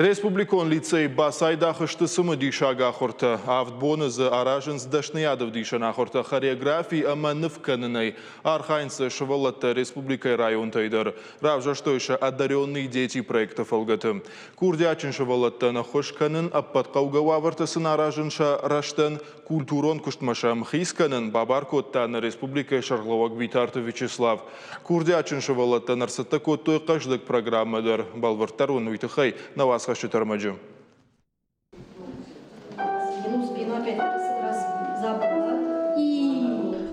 Республикон лицейы бацайдагъ сты цымыдисаг ахуыртӕ. Авд боны дзы аразынц дӕсныйадӕвдисӕн ахуыртӕ хореографи ӕмӕ ныв кӕнынӕй. Архайынц дзы сывӕллӕттӕ республикӕйы районтӕй дӕр. Равзӕрстой сӕ Одаренные дети проекты фӕлгӕты. Курдиатджын сывӕллӕттӕн ӕххуыс кӕнын, ӕппӕт хъӕугӕ уавӕртӕ сын аразын сӕ рӕзтӕн, культурон куыстмӕ сӕ ӕмхиц кӕнын, бабар кодта нӕ республикӕйы сӕргълӕууӕг Битарты Вячеслав. Курдиатджын сывӕллӕттӕн ӕрцӕттӕ кодтой хъӕздыг программӕ дӕр. Бӕлвырддӕр уын уый тыххӕй нӕ уацхӕсджыты ӕрмӕджы.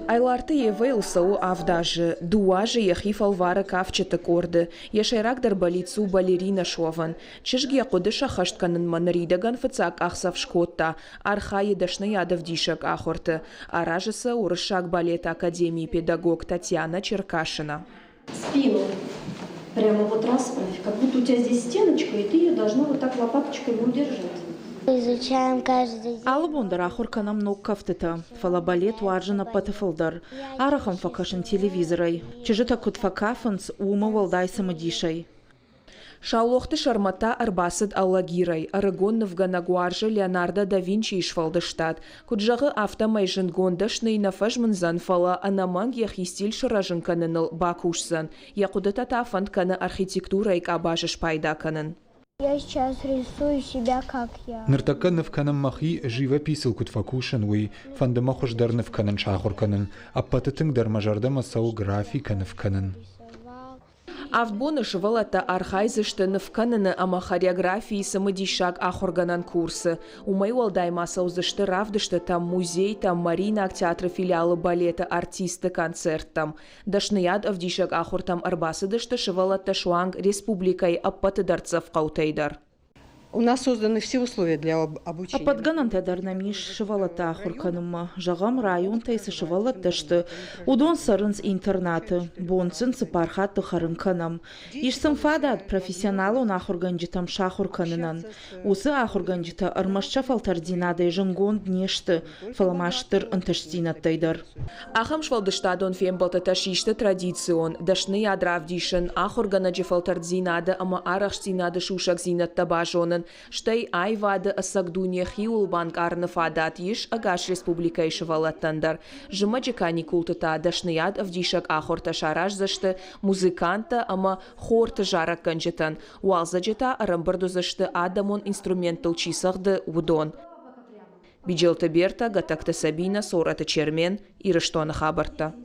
Айларты Евӕйыл цӕуы авд азы. Дыууӕ азы йӕхи фӕлвары кафджыты къорды. Йӕ сӕйрагдӕр бӕллиц у балеринӕ суӕвын. Чызг йӕ хъуыды сӕххӕст кӕнынмӕ ныридӕгӕн фыццаг къахдзӕф скодта. Архайы дӕсныйадӕвдисӕг ахуырты. Аразы сӕ Уырыссаг балеты академийы педагог Татьяна Черкашина. Спину прямо вот расправь, как будто у тебя здесь стеночка, и ты ее должна вот так лопаточками удержать. Изучаем каждый день. Алы бон дӕр ахуыр кӕнӕм ног кӕфтытӕ, фӕлӕ балет уарзын ӕппӕты фылдӕр. Арӕх ӕм фӕкӕсын телевизорӕй. Чызджытӕ куыд фӕкафынц, уымӕ уӕлдай цымыдисӕй. Саулохты сӕрмӕ та ӕрбацыд Алагирӕй. Ӕрыгон нывгӕнӕг уарзы Леонардо да Винчийы сфӕлдыстад. Куыд зӕгъы, афтӕмӕй зындгонд дӕсныйы нӕ фӕзмындзӕн, фӕлӕ ӕнӕмӕнг йӕхи стиль сырӕзын кӕныныл бакусдзӕн. Йӕ хъуыдытӕ та фӕнд кӕны архитектурӕйы къабазы спайда кӕнын. Я сейчас рисую себя, как я. Ныртӕккӕ ныв кӕнын мӕхи живописыл куыд фӕкусын, уый. Фӕнды мӕ хуыздӕр ныв кӕнын сахуыр кӕнын. Ӕппӕты тынгдӕр мӕ зӕрдӕмӕ цӕуы графикӕ ныв кӕнын. Авд боны сывӕллӕттӕ архайдзысты нывкӕныны ӕмӕ хореографийы цымыдисаг ахуыргӕнӕн курсы. Уымӕй уӕлдай ма цӕудзысты равдыстытӕм, музейтӕм, Мариинаг театры филиалы балеты артистты концерттӕм. Дӕсныйад ӕвдисӕг ахуыртӕм ӕрбацыдысты сывӕллӕттӕ суанг республикӕйы ӕппӕты дӕрддзӕф хъӕутӕй дӕр. У нас созданы все условия для обучения. Ӕппӕт гӕнӕнтӕ дӕр нӕм ис сывӕллӕтты ахуыр кӕнынмӕ. Зӕгъӕм, районтӕй цы сывӕллӕттӕ сты, уыдон цӕрынц интернаты. Бон сын цыппар хатты хӕрын кӕнӕм. Ис сын фадат профессионалон ахуыргӕнджытӕм сахуыр кӕнынӕн. Уыцы ахуыргӕнджытӕ ӕрмӕст сӕ фӕлтӕрддзинадӕй зынгонд не сты, фӕлӕ ма стыр ӕнтыстдзинӕдтӕй дӕр. Ахӕм сфӕлдыстадон фембӕлдтытӕ систы традицион, дӕсныйад равдисын, ахуыргӕнӕджы фӕлтӕрддзинады ӕмӕ арӕхстдзинады сусӕгдзинӕдтӕ базонын, стӕй аивады ӕцӕг дуне хиуыл банкъарыны фадат ис ӕгас республикӕйы сывӕллӕттӕн дӕр. Зымӕджы каникулты та дӕсныйад ӕвдисӕг ахуыртӕ сараздзысты музыканттӕ ӕмӕ хорты зарӕггӕнджытӕн, уалдзӕджы та ӕрӕмбырд уыдзысты адӕмон инструменттыл чи цӕгъды, уыдон. Биджелты Бертӕ, Гӕтӕгты Сабинӕ, Цорӕты Чермен, Ирыстоны хабӕрттӕ.